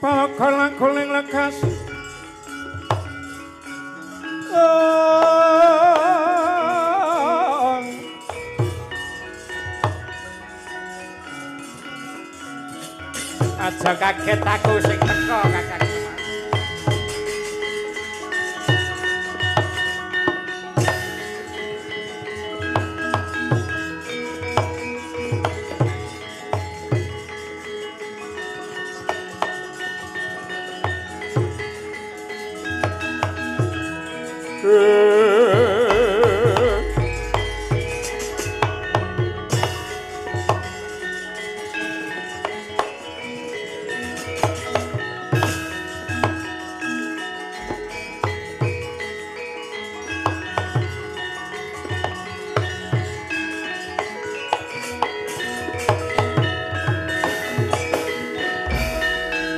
Paraga laku ning lekas. Aja kaget aku sing teko Kakang Semar.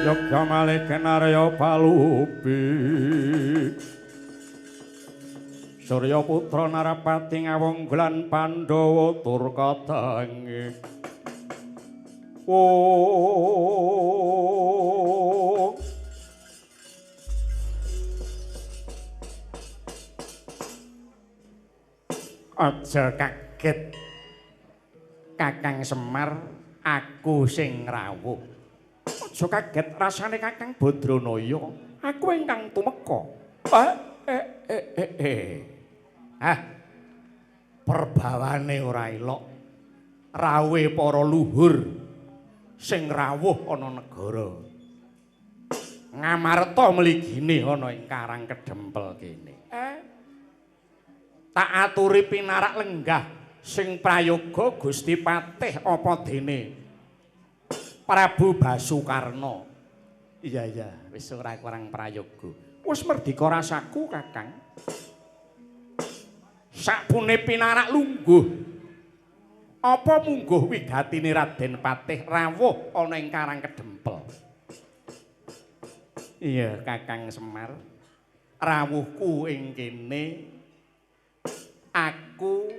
Yogya malih kenarya palupi Surya putra Narapati ngawonggolan Pandhawa tur kadange. Oh. Aja kaget Kakang Semar, aku sing rawuh. Aja kaget rasane Kakang Badranaya, aku ingkang tumeka. Ah. Perbawane ora elok. Rawuhe para luhur sing rawuh ana negara. Ngamarta mligine ana ing Karang Kedempel kene. Tak aturi pinarak lenggah sing prayoga Gusti Patih apa dene Prabu Basukarna. Iya iya, wis ora kurang prayoga. Wis merdika rasaku Kakang. Sakpune pinarak lungguh. Apa mungguh wigatine Raden Patih rawuh ana ing Karang Kedempel? Iya Kakang Semar, rawuhku ing kene aku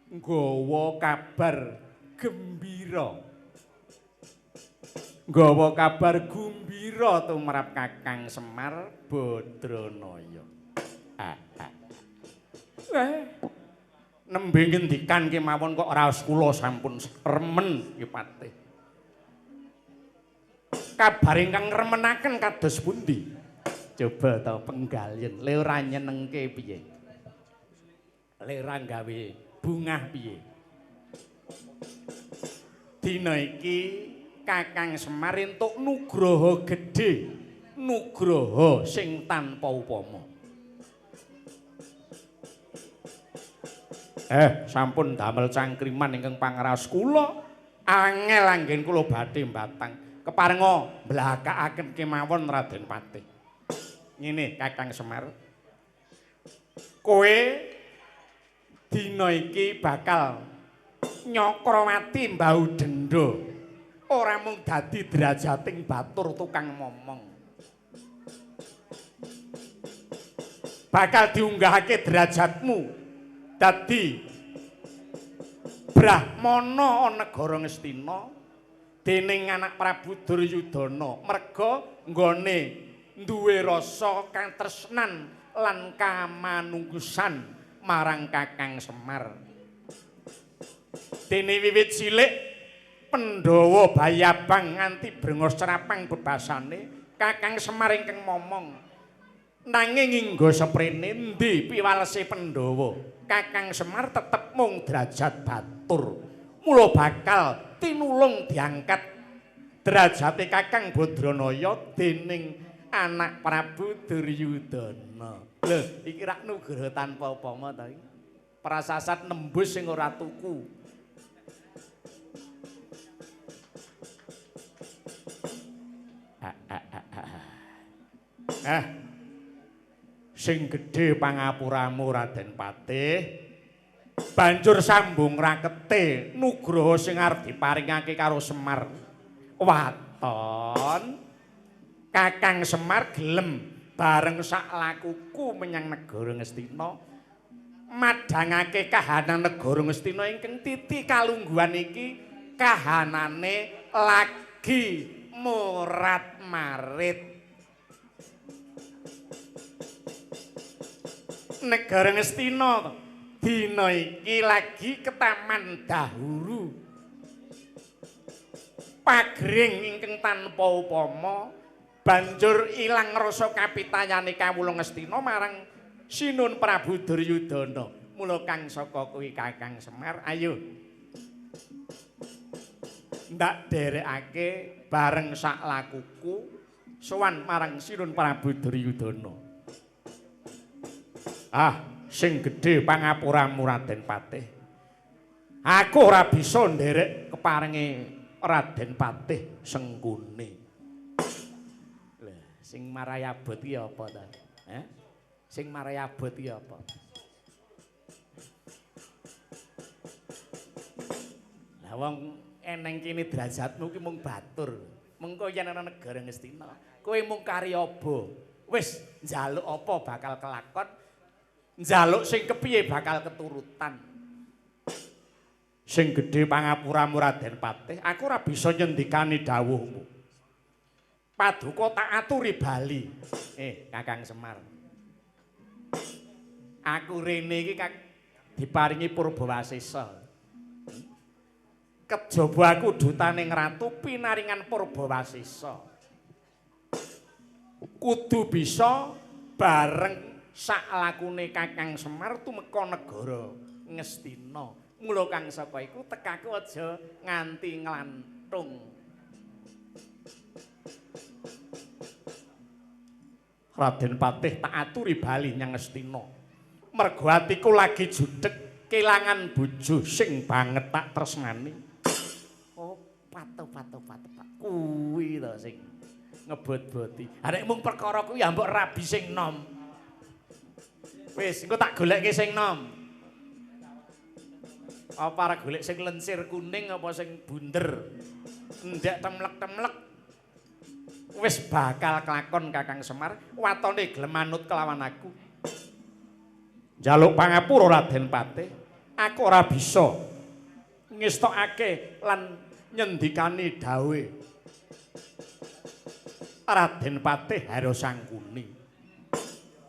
nggawa kabar gembira. Nggawa kabar gumbira tumrap Kakang Semar Badranaya. Nembe ngendikan kemawon kok raos kula sampun remen Ki Patih. Kabar ingkang remenaken kados pundi? Coba ta penggalien, le ora nyenengke piye? Le ora gawe bungah piye? Dina iki Kakang Semar entuk nugraha gedhe, nugraha sing tanpa upama. Sampun damel cangkriman ingkang pangraos kula, angel anggen kula badhe mbatang. Keparenga mblakakaken kemawon Raden Patih. Ngene Kakang Semar. Kowe dina iki bakal nyakrawati mbau denda. Ora mung dadi derajating batur tukang momong. Bakal diunggahake derajatmu dadi brahmana negara Ngastina dening anak Prabu Duryudana merga nggone duwe rasa katresnan lan kamanunggusan marang Kakang Semar. Dene wiwit cilik Pandhawa bayabang nganti brengos cerapang bebasane Kakang Semar ingkang momong. Nanging inggo seprene endi piwalese Pandhawa, Kakang Semar tetep mung derajat batur. Mula bakal tinulung diangkat derajate Kakang Badranaya dening anak Prabu Duryudana. Lho, iki rak nugraha tanpa upama ta iki. Prasasat nembus sing ora tuku. Sing gedhe pangapuramu Raden Patih. Banjur sambung rakete nugraha sing arep diparingake karo Semar. Waton Kakang Semar gelem bareng sak lakuku menyang negara Ngastina, madhangake kahanan negara Ngastina ingkang titi kalungguhan iki kahanane lagi Morat marit. Negara Ngastina dina iki lagi ketaman dahuru. Pagring ingkang tanpa upama banjur ilang rasa kapitayane kawula Ngastina marang Sinun Prabu Duryudana. Mula kang saka kuwi Kakang Semar, ayo ndak derekake bareng sak lakuku sowan marang Sinun Prabu Duryudana. Ah, sing gedhe pangapuramu Raden Patih. Aku ora bisa nderek keparenge Raden Patih Sengkuni. Lah, sing marai abot iki apa ta? Heh? Sing marai abot iki apa? Lah wong eneng kene derajatmu ki mung batur. Mengko yen ana negara Ngastina, kowe mung karyaba. Wis njaluk apa bakal kelakon, njaluk sing kepiye bakal keturutan. Sing gedhe pangapuramu Raden Patih, aku ora bisa nyendikani dawuhmu. Paduka tak aturi bali. Kakang Semar. Aku rene iki diparingi Purbawasesa. Kejaba aku dutaning ratu pinaringan Purbawasesa. Kudu bisa bareng sak lakune Kakang Semar tumeka negara Ngastina. Mula kang saka iku tekaku aja nganti nglantung. Raden Patih tak aturi bali nyang Ngastina. Mergo atiku lagi judeg kelangan bojo sing banget tak tresnani. Oh, pato. Kuwi to sing ngebot-boti. Ha nek mung perkara kuwi ya mbok rabi sing nom. Wis, engko tak golekke sing nom. Apa arep golek sing lencir kuning apa sing bunder? Endek temlek-temlek. Wis bakal kelakon Kakang Semar, watone gelem manut kelawan aku. Njaluk pangapura Raden Patih, aku ora bisa ngestokake lan nyendikani dawuhe Raden Patih Hara Sangkuni.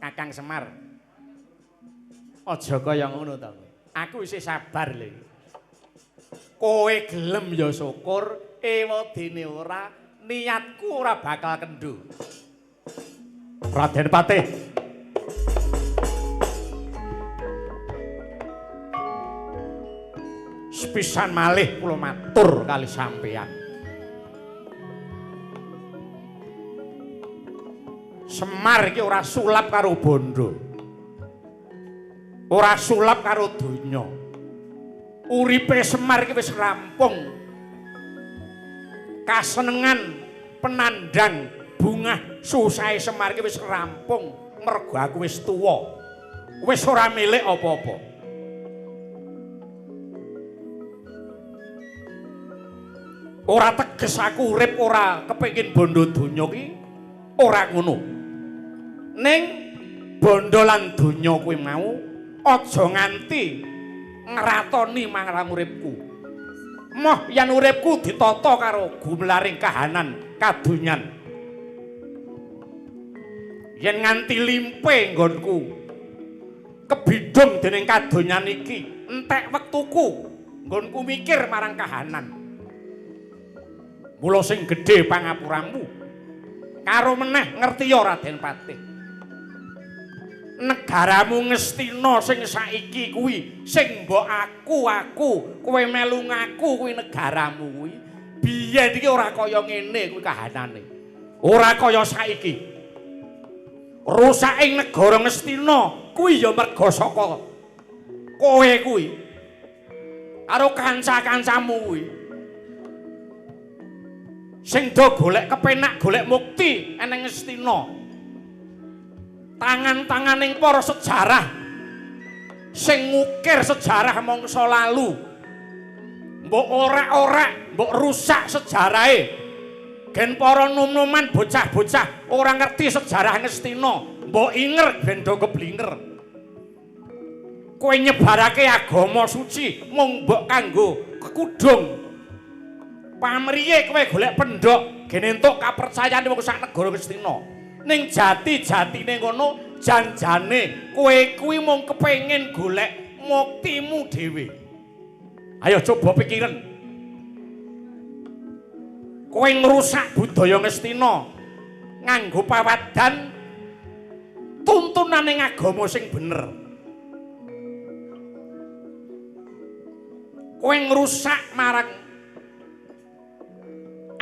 Kakang Semar, aja kaya ngono to. Aku isih sabar lho. Kowe gelem ya syukur, ewadene ora, niatku ora bakal kendho. Raden Patih. Sepisan malih kula matur kali sampeyan. Semar iki ora sulap karo bondo. Ora sulap karo donya. Uripe Semar iki wis rampung. Kasenengan penandang bungah susahe Semar iki wis rampung mergo aku wis tuwa. Wis ora milik apa-apa. Ora teges aku urip ora kepengin bondo donya ki ora ngono. Ning bondo lan donya kuwi mau aja nganti ngratoni marang uripku. Moh yen uripku ditata karo gumlaring kahanan kadonyan. Yen nganti limpe nggonku kebidung dening kadonyan iki, entek wektuku nggonku mikir marang kahanan. Mula sing gedhe pangapuramu karo meneh ngerti ya Raden Patih. Negaramu Ngastina sing saiki kuwi sing mbok aku kowe melu ngaku kuwi negaramu kuwi biyen iki ora kaya ngene kuwi kahanane, ora kaya saiki. Rusaking negara Ngastina kuwi ya merga saka kowe kuwi karo kanca-kancamu kuwi sing do golek kepenak golek mukti eneng Ngastina. Tangan-tanganing para sejarah sing ngukir sejarah mangsa lalu mbok orek-orek, mbok rusak sejarahe gen para nom-noman bocah-bocah ora ngerti sejarah Ngastina, mbok inger ben do keblinger. Kowe nyebarake agama suci mung mbok kanggo kekudung Pamriye kowe golek pendhok gene entuk kapercayane wong sak negara Ngastina. Ning jati-jatine ngono janjane kowe kuwi mung kepengin golek muktimu dhewe. Ayo coba pikiren. Kowe ngrusak budaya Ngastina nganggo pawadan tuntunane agama sing bener. Kowe ngrusak marang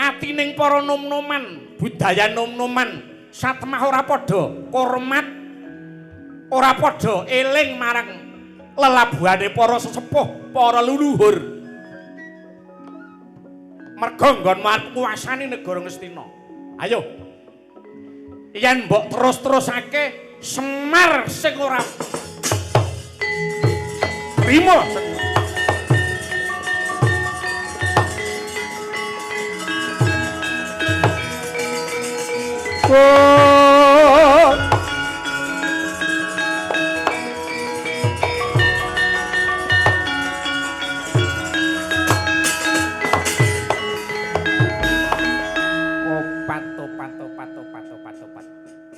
atining para nom-noman, budaya nom-noman satemah ora padha hormat, ora padha eling marang lelabuhane para sesepuh, para leluhur. Merga nggon arep nguasani negara Ngastina. Ayo. Yen mbok terus-terusake Semar sing ora trima. Oh.